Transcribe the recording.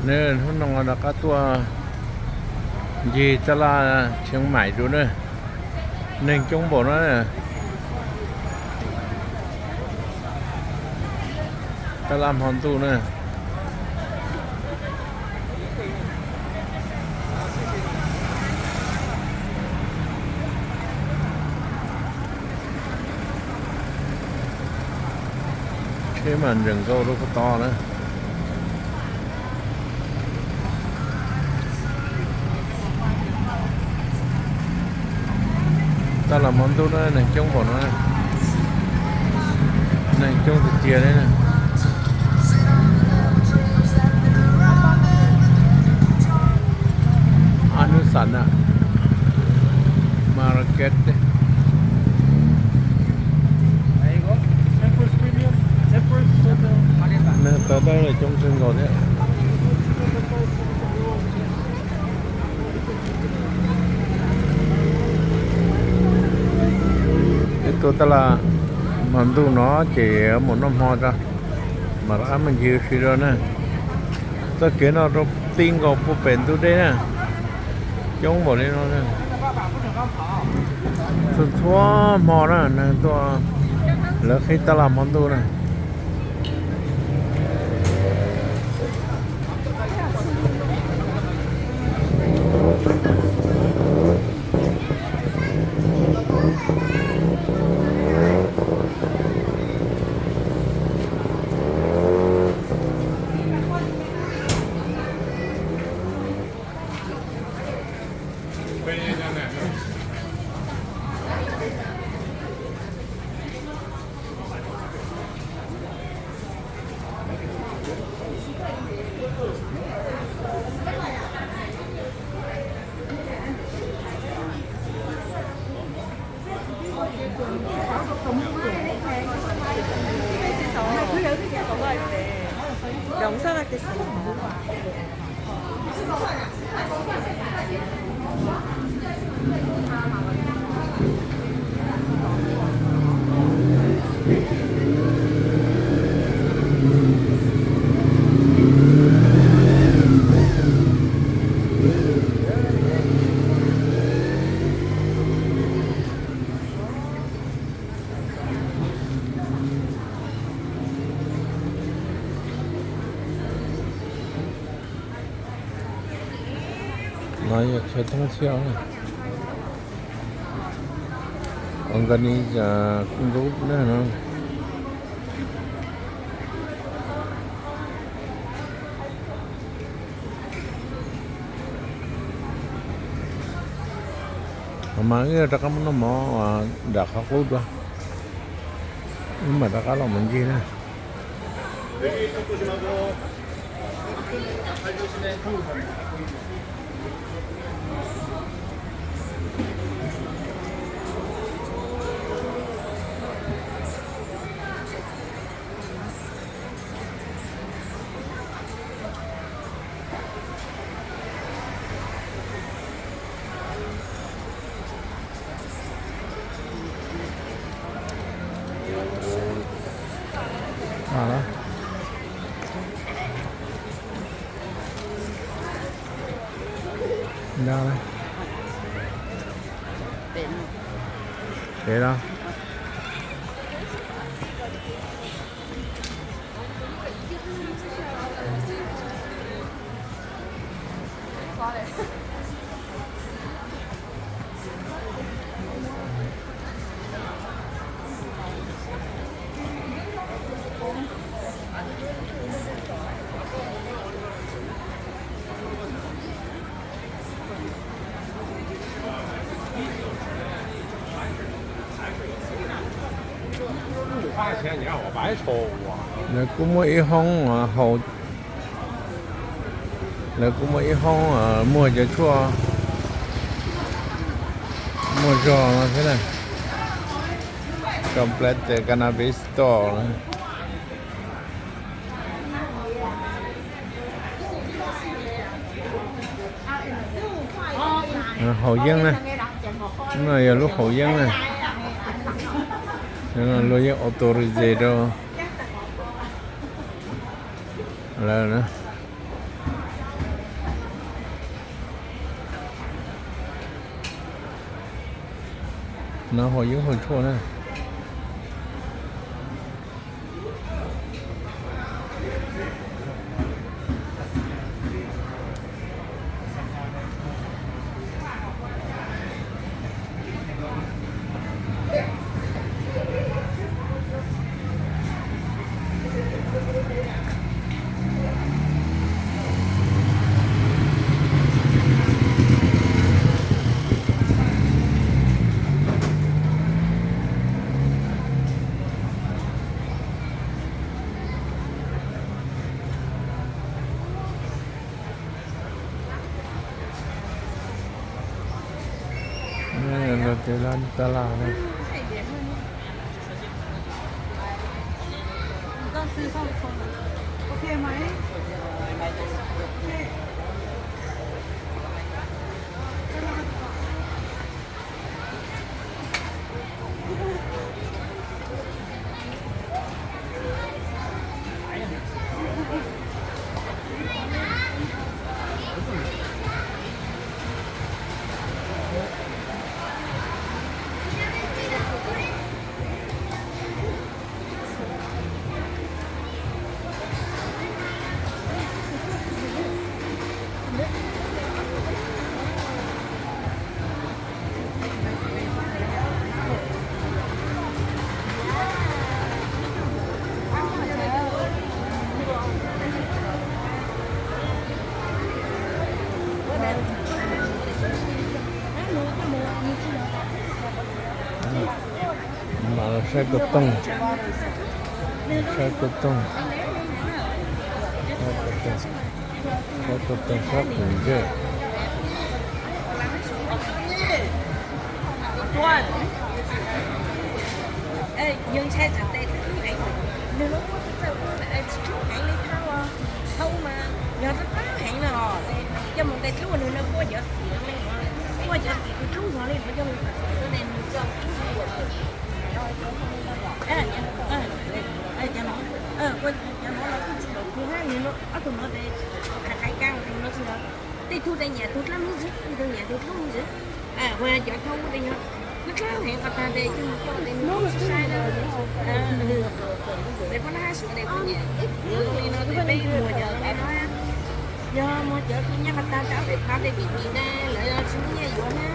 Nws hnub no rov qab tuaj ncig taj laj Tsheev Maim dua na, neeg coob npaum no. Taj laj hmo ntuj na. Tsheb mas ntseem nkaus rau puag tod na. Taj laj hmo ntuj na neeg coob npaum no, neeg coob tiag tiag li. Ab hnub xam na, market. Neeg tawv dawb coob kawg nkaus thiab. Peb tuaj taj laj hmo ntuj no ces mus noj hmo tso, mam rov qab mus ncig ua si rau na. Txoj kev no rau ti nkaus puag pem ntug dej na, coob npaum li no. Txhua txhua hmo na neeg tuaj, lawv qhib taj laj hmo ntuj na. No yog chaw thoob tshiab, organization group na no. Mas wb rov qab mus noj mov nram qhov qub dua, wb mam rov qab los mus ncig na. Pem no. Lawv kuj muaj ib hoob haus, lawv kuj muaj ib hoob muag cov tshuaj muaj zog no thiab na. Complete Cannabis Store. Haus yeeb na, no yog lub haus yeeb na. Luag yeej authorize rau lawv na. No haus yeeb haus tshuaj na. Los tias laj tab laj na. Mas los saib kuv tooj, saib kuv tooj, saib kuv tooj, saib kuv zej. Yog ntshai tsam tes tub heev, nws lub txawj tub heev li thab, thaub mas yog tub heev no, coj mus tes tub nws no quaj cov xim, quaj cov xim tus tub zog li no coj mus xim ne nws coj tub. Cov no los kuj tsis tau kub hab, nws no ob tug no tes qhais qhais kab tus no tsis yog. Tej tug tes nyiam tus dlawb me ntsis, tej tug nyiam tus dlub me ntsis. Ua cov thaub tes yog kuj dlawb heev qhov tag tes coj mus coj tes nws kuj tsis sai na. Tes pab lab hab sum tes kuj nyiam li no tes peb muag cov no li no. Yog muag cov nyiam qhov tag tes ob peb phav tes tim tim tes lawv tsis muaj nyiaj yuav na.